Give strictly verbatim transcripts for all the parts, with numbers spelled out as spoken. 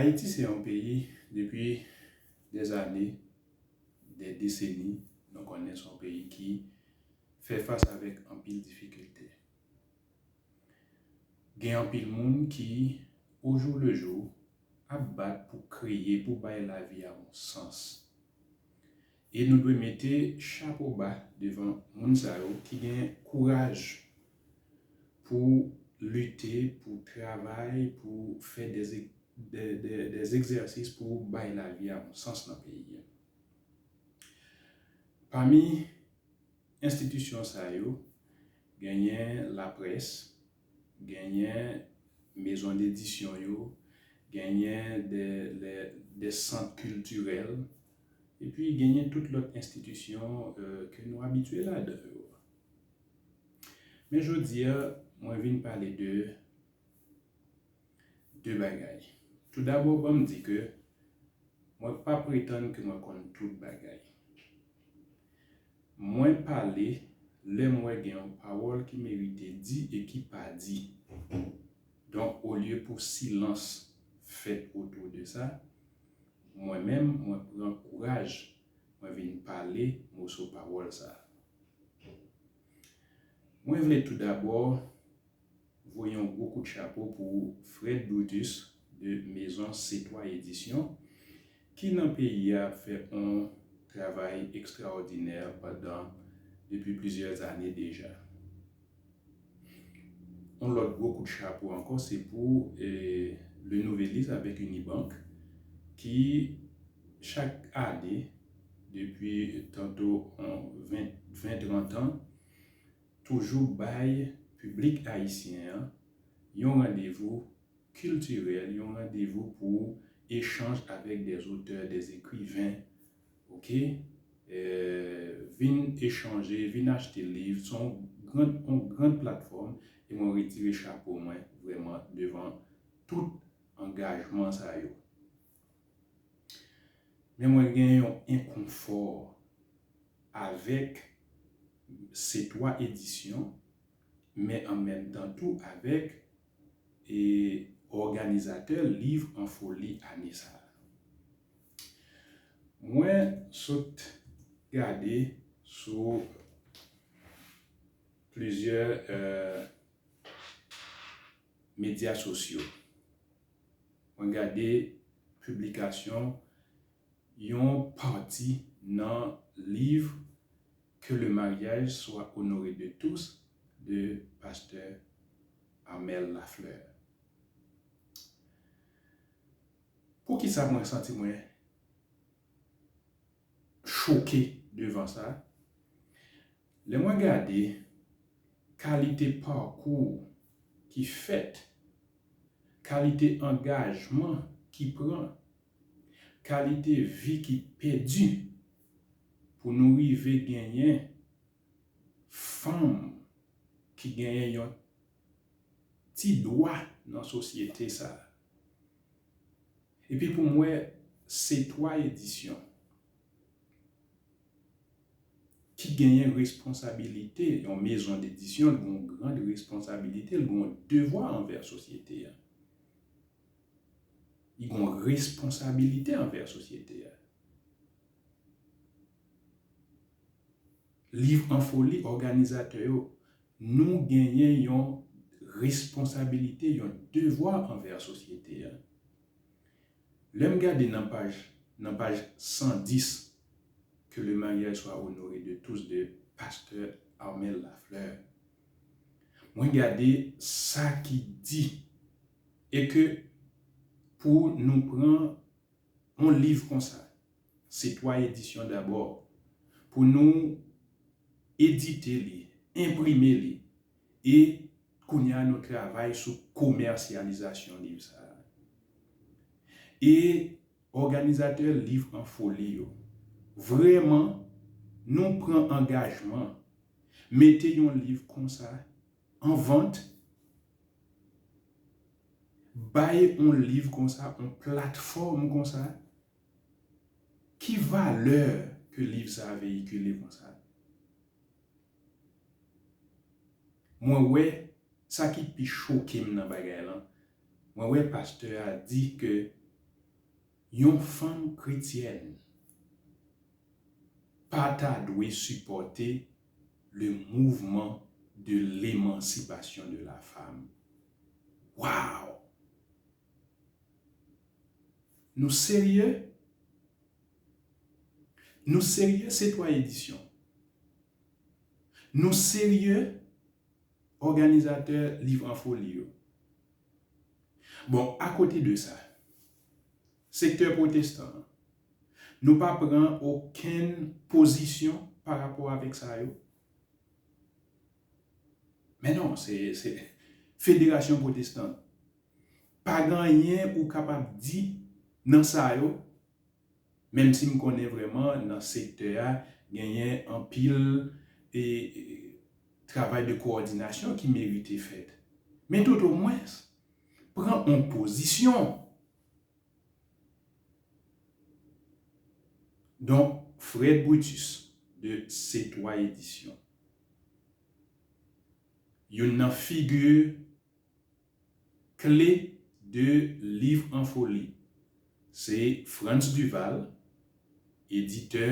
Ayiti se yon peyi, depi dèzane, dèdeseni, nou konnen se yon peyi ki fè fas avèk anpil difikilte. Gen anpil moun ki, ojoulejou, ap bat pou kreye, pou bay lavi a yon sans. E nou dwe mete chapo ba devan moun sa yo ki gen kouraj pou lite, pou travay, pou fè de, de, de, de egzèsis pou bay lavi a yon sans nan peyi a. Pami enstitisyon sa yo, genyen laprès, genyen mezon dedisyon yo, genyen de, de, de sant kiltirèl, epi genyen tout lòt enstitisyon, euh, ke nou abitye ladan yo. Men jodi a, mwen vin pale de de bagay. Toudabò, ban m di ke mwen pa pretann ke mwen konn tout bagay. Mwen pale lè m wè gen yon pawòl ki merite di e ki pa di. Donk, olye pou silans fèt otou de sa, mwen menm, mwen pran kouraj, mwen vin pale moso pawòl sa a. Mwen vle toudabò voye yon gwo kout chapo pou Fred Brutus de Maison C trois Édition, ki nan peyi a ap fè yon travay ekstraòdinè pandan, depi plizyè zane deja. Yon lòt gwo kout chapo ankò, se pou, eh, Le Nouvelliste avèk Unibank, ki chak ane, depi tanto yon ven, ven, trant an, toujou bay piblik ayisyen an yon randevou kiltirèl, yon randevou pou echanj avèk des auteurs, des écrivains, oke? Eh, vin echanje, vin achte liv, se yon gran, yon gran platfòm, e mwen retire chapo mwen vrèman devan tout angajman sa yo. Men mwen gen yon enkonfò avèk C trois Édition, men an menm tan tou avèk, e, òganizatè Liv an Foli ane sa a. Mwen sot gade sou plizyè, eh, medya sosyo. Mwen gade piblikasyon yon pati nan liv Que le mariage soit honoré de tous de pastè Armel Lafleur. Poukisa mwen santi mwen choke devan sa? Lè mwen gade kalite pakou ki fèt, kalite angajman ki pran, kalite vi ki pèdi pou nou rive genyen fanm ki genyen yon ti dwa nan sosyete sa a. Epi pou m wè, se twa edisyon ki genyen responsabilite, yon mezon dedisyon, li gen yon gran responsabilite, li gen yon devwa anvè sosyete a. Li gen yon responsabilite anvè sosyete a. Liv an Foli, òganizatè yo, nou genyen yon responsabilite, yon devwa anvè sosyete a. Lè m gade nan paj, nan paj san dis, Que le mariage soit honoré de tous de pastè Armel Lafleur, mwen gade sa ki di, e ke pou nou pran yon liv konsa, se twa edisyon dabò, pou nou edite li, enprime li, e kounye a nou travay sou komèsyalizasyon liv sa a. E òganizatè Liv an Foli yo, vrèman, nou pran angajman mete yon liv konsa an vant, bay yon liv konsa, yon platfòm konsa, ki valè ke liv sa a veyikile konsa? Mwen wè sa ki pi choke m nan bagay lan, mwen wè pastè a di ke Yon fanm kretyèn pa ta dwe sipòte le mouvement de l'émancipation de la femme. Wow! Nou serye? Nou serye, C trois Éditions? Nou serye, òganizatè Liv an Foli yo? Bon, akote de sa, sektè pwotestan an, nou pa pran okenn pozisyon pa rapò avèk sa yo? Men non, se, se Federasyon Pwotestan. Pa gen anyen ou kapab di nan sa yo, menm si m konnen vrèman nan sektè a genyen anpil e, e, travay de kowòdinasyon ki merite fèt. Men tout omwens, pran yon pozisyon. Donk, Fred Brutus de C trois Éditions, youn nan figi kle de Liv an Foli, se Frantz Duval, editè,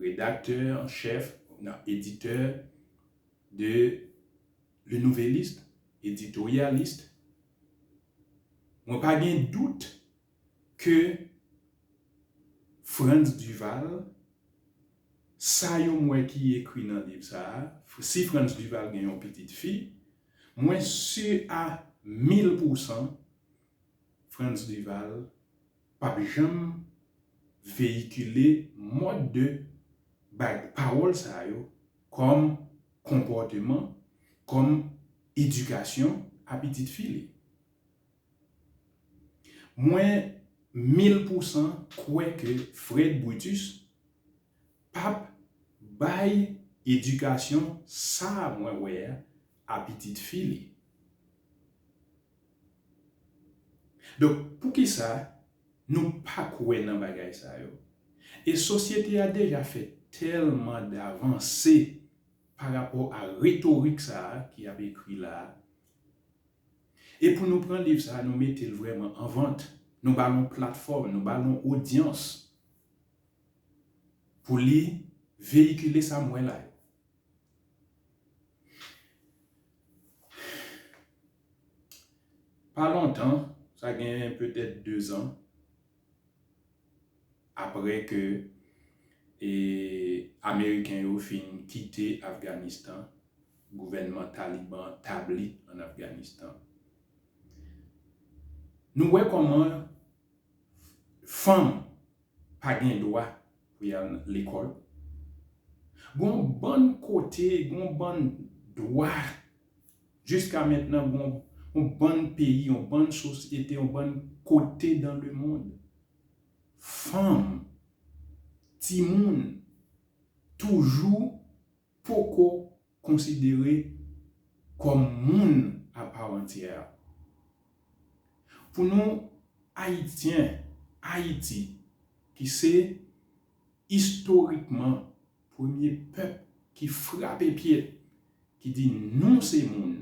redaktè an chèf, non, editè de Le Nouvelliste, editoryalist. Mwen pa gen dout ke Frantz Duval, sa yo m wè ki ekri nan liv sa a, si Frantz Duval gen yon pitit fi, mwen si a mil pousan Frantz Duval p ap janm veyikile mòd de bag, pawòl sa yo kòm konpòteman, kòm edikasyon a pitit fi li. Mwen mil pousan kwè ke Fred Brutus p ap bay edikasyon sa a mwen wè a, a pitit fi li. Donk, poukisa nou pa kwè nan bagay sa yo? E sosyete a deja fè tèlman davanse pa rapò a retorik sa a ki ap ekri la a. E pou nou pran liv sa a, nou mete l vrèman an vant. Nou ba l yon platfòm, nou ba l yon odyans pou li veyikile sa m wè la yo. Pa lontan, sa gen petèt dezan, apre ke, e, Ameriken yo fin kite Afganistan, gouvènman Taliban tabli an Afganistan. Nou wè kòman fanm pa gen dwa pou y al lekòl. Gon bann kote, gon bann dwa, jiska mentnan, gon, gon bann peyi, yon bann sosyete, yon bann kote dans le monde, fanm, timoun, toujou poko konsidere kòm moun a pa antyè. Pou nou, Ayityen, Ayiti, ki se istorikman premye pèp ki frape pye l, ki di nou se moun.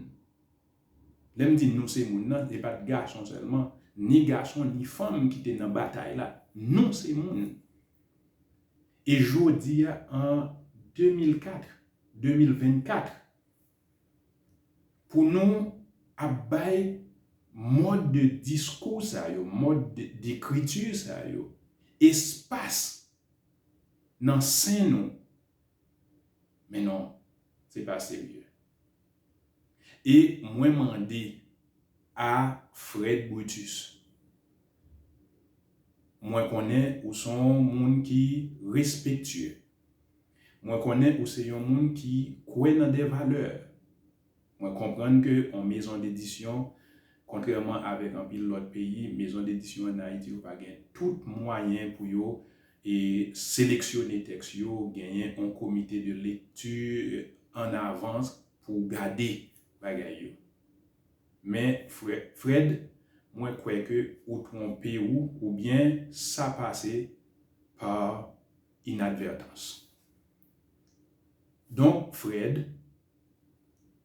Lè m di nou se moun nan, se pa t gason sèlman, ni gason, ni fanm ki te nan batay la. Nou se moun. E jodi a, an de mil kat, de mil vennkat, pou nou ap bay mòd de diskou sa yo, mòd de, dekriti sa yo, espas nan sen nou. Men non, se pa serye. E mwen mande a Fred Brutus, mwen konnen ou se yon moun ki respektye. Mwen konnen ou se yon moun ki kwè nan de valè. Mwen konprann ke yon mezon dedisyon, kontrèman avèk anpil lòt peyi, mezon dedisyon ann Ayiti yo pa gen tout mwayen pou yo, e, seleksyone tèks yo, genyen yon komite de lekti an avans pou gade bagay yo. Men, Fre-, Fred, mwen kwè ke ou twonpe ou, oubyen sa pase pa inadvètans. Donk, Fred,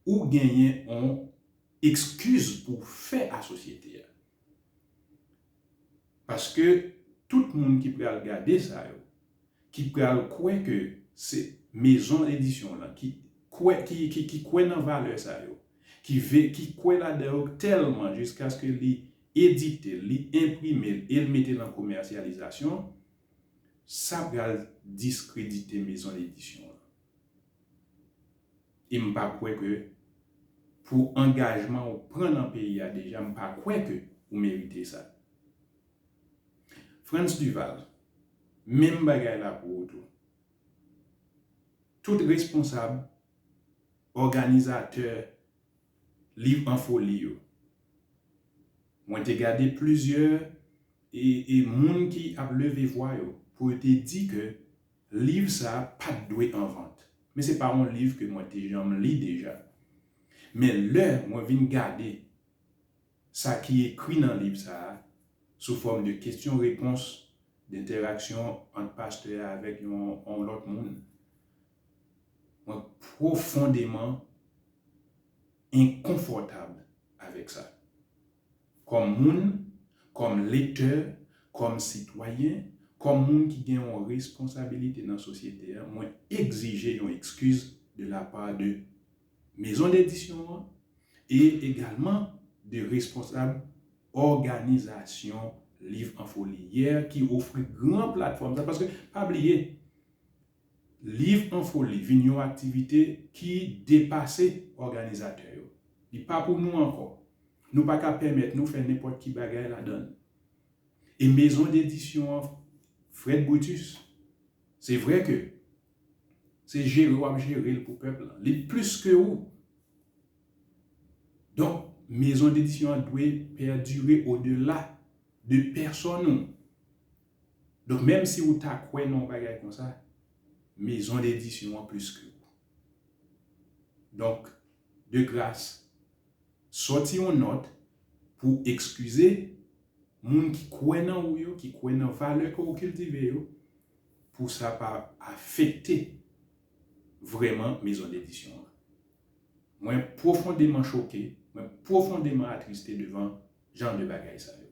ou genyen yon eskiz pou fè a sosyete a. Paske tout moun ki pral gade sa yo, ki pral kwè ke se mezon edisyon lan ki kwè, ki, ki, ki kwè nan valè sa yo, ki ve, ki kwè ladan yo tèlman jiskaske li edite l, li enprime l e l mete l an komèsyalizasyon, sa pral diskredite mezon edisyon lan. E m pa kwè ke pou angajman ou pran nan peyi a deja, m pa kwè ke ou merite sa. Frantz Duval, menm bagay la pou ou tou. Tout responsab, òganizatè Liv an Foli yo. Mwen te gade plizyè e, e moun ki ap leve vwa yo pou yo te di ke liv sa a pa t dwe an vant. Men se pa yon liv ke mwen te janm li deja. Men lè mwen vin gade sa ki ekri nan liv sa a, sou fòm de kesyon-repons, de entèraksyon ant pastè a avèk yon, yon lòt moun, mwen pwofondeman enkonfòtab avèk sa. Kòm moun, kòm lektè, kòm sitwayen, kòm moun ki gen yon responsabilite nan sosyete a, mwen egzije yon ekskiz de la part de mezon dedisyon an e egalman de responsab òganizasyon Liv an Foli yè ki ofri gran platfòm sa. Paske, pa bliye, Liv an Foli vin yon aktivite ki depase òganizatè yo. Li pa pou nou ankò. Nou pa ka pèmèt nou fè nenpòt ki bagay ladan l. E mezon dedisyon an, Fred Brutus, se vre ke se jere w ap jere l pou pèp lan. Li plis ke ou. Donk, mezon dedisyon an dwe pèdire odela de pèsòn ou. Donk, menm si ou ta kwè nan yon bagay konsa, mezon dedisyon an plis ke ou. Donk, de gras, sòti yon nòt pou ekskize moun ki kwè nan ou yo, ki kwè nan valè ke ou kiltive yo, pou sa pa afekte vrèman mezon dedisyon an. Mwen pwofondeman choke, mwen pwofondeman atriste devan jan de bagay sa yo.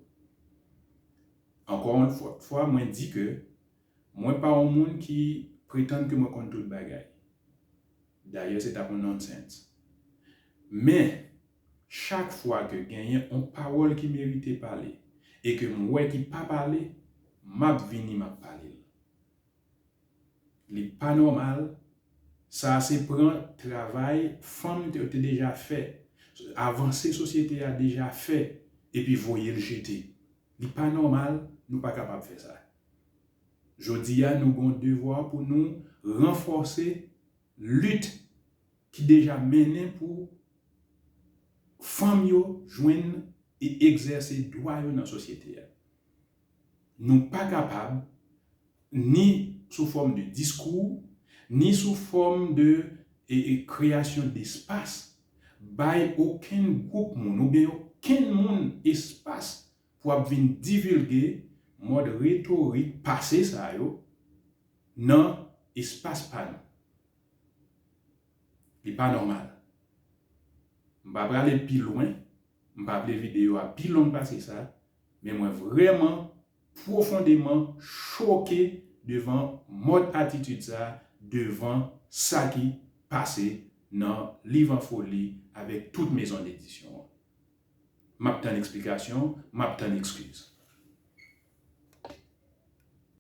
Ankò yon fwa, fwa, mwen di ke mwen pa yon moun ki pretann ke mwen konn tout bagay. Dayè, se t ap yon nonsense. Men, chak fwa ke genyen yon pawòl ki merite pale e ke m wè ki pa pale, m ap vini, m ap pale l. Li pa nòmal. Sa a se pran travay fanm te, te deja fè, avanse sosyete a deja fè, epi voye l jete. Li pa nòmal, nou pa kapab fè sa. Jodi a, nou gen yon devwa pou nou ranfòse lit ki deja mennen pou fanm yo jwenn e egzèse dwa yo nan sosyete a. Nou pa kapab, ni sou fòm de diskou, ni sou fòm de e, e, kreyasyon despas, bay okenn gwoup moun oubyen okenn moun espas pou ap vin divilge mòd retorik pase sa yo nan espas pa nou. Li pa nòmal. M pa prale pi lwen, m pa vle videyo a pi long pase sa, men mwen vrèman pwofondeman choke devan mòd atitid sa, devan sa ki pase nan Liv an Foli avèk tout mezon dedisyon an. M ap tann eksplikasyon, m ap tann ekskiz.